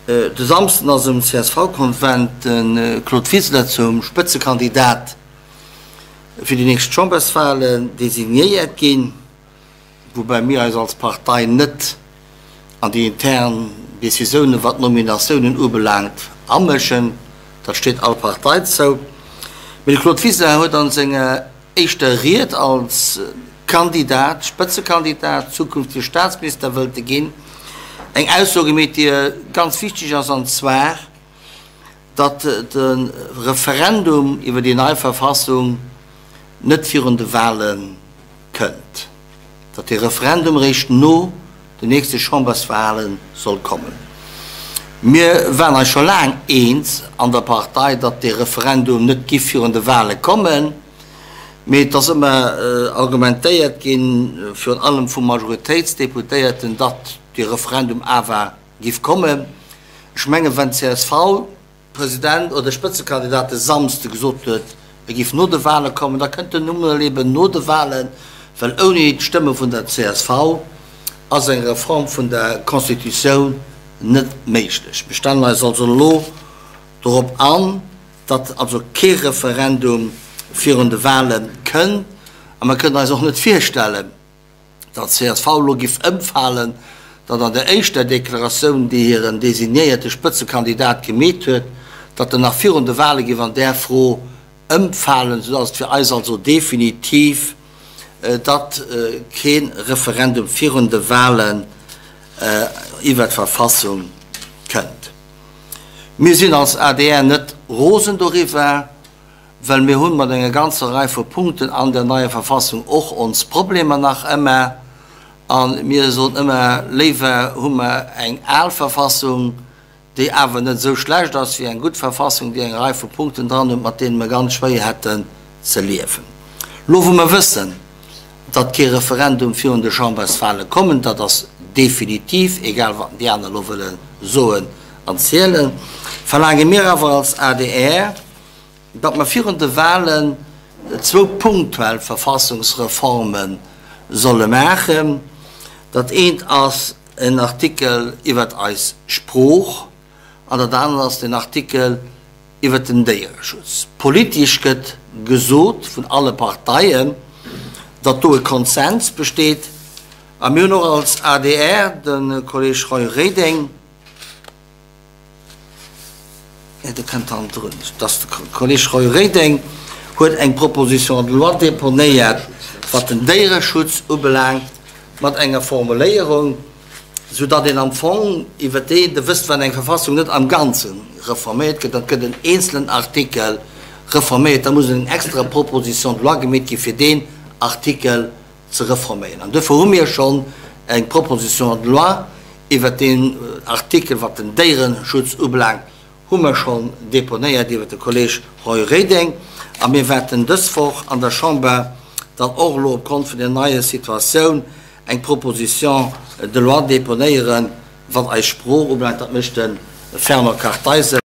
De Samsden ass um CSV-Konvent de Claude Wiseler zum Spëtzekandidat fir déi nächst Chamberswalen designéiert ginn, woubäi mir eis als Partei net an déi intern Decisiounen, wat d'Nominatiounen ubelaangt, amëschen. Dat steet all Partei zou. Mee de Claude Wiseler huet an senger éischter Ried als Kandidat, Spëtzekandidat, zukünftege Staatsminister wëllt e ginn, eng Ausso gemeet, déi ganz wichteg ass, an zwar, datt de Referendum iwwer déi nei Verfassung net virun de Wahle kënnt, datt dee Referendum eréischt no den nächste Chamberswahlen soll kommen. Mir waren eis scho laang eens an der Partei, datt dee Referendum net giff virun de Wahle kommen, mee et ass ëmmer argumentéiert ginn, virun allem vu Majoritéitsdeputéierten, datt dee Referendum awer giff kommen. Ech mengen, wenn csv, President oder Spëtzekandidat de Samsde gesot huet, e géif no de Wale kommen, da kënnt en nu mol eben no de Walen, well ouni d'Stëmme vun der csv ass eng Reform vun der Constitutioun net méiglech. Mir stellen eis also elo dorop an, datt also kee Referendum virun de Wale kënnt a mer kënnen eis och net virstellen, datt csv elo giff ëmfalen, datt an der éischter Deklaratioun, déi hiren designéierte Spëtzekandidat gemeet huet, datt en nach virun de Wale giff an där Fro ëmfalen, sou ass et fir eis also definitiv, datt kee Referendum virun de Walen iwwer d'Verfassung kënnt. Mir sinn als adr net rosen doriwwer. Well mir hunn mat enger ganzer Rei vu Punkten an der neier Verfassung och ons Problemer nach ëmmer. A mir soen ëmmer, léiwer hu mer eng al Verfassung, déi awer net esou schlecht ass, wéi eng gutt Verfassung, déi eng Rei vu Punkten dran huet, mat deene mer ganz schwéier hätten ze liewen. Elo wou mer wëssen, datt kee Referendum virun de Chamberswale kommen, dat ass definitiv, egal wat déi aner elo wëlle soen an zielen, verlaange mir awer als adr, datt mer virun de Wahlen zwou punktuell Verfassungsreforme solle maachen. Dat eent ass en Artikel iwwert eis Sprooch an dat anert ass den Artikel iwwert den Déiereschutz. Politesch gëtt gesot vun alle Parteien, datt do e Konsens besteet. A mir hunn och als adr, de Kolleg Roy Reding, Do kënnt hannendrun, dass de Kolleg Roy Reding huet eng Proposition de loi deponéiert, wat den Déiereschutz ubelaangt, mat enger Formuléierung, soudatt een am Fong iwwer déi, Der wësst, wann eng Verfassung net am Ganze reforméiert gëtt, dann gëtt en eenzelen Artikel reforméiert, da muss eng extra Proposition de loi gemeet gi fir deen Artikel ze reforméieren. An duerfir hu mir schonn eng Proposition de loi iwwert deen Artikel, wat den Déiereschutz ubelaangt, hu mer schonn deponéiert iwwert de Kolleg Roy Reding. A mir wäerten dës Woch an der Chamber dann och elo opgrond vun der neier Situatioun eng Proposition de loi deponéieren, wat eis Sprooch ubelaangt. Dat mécht de Fernand Kartheiser.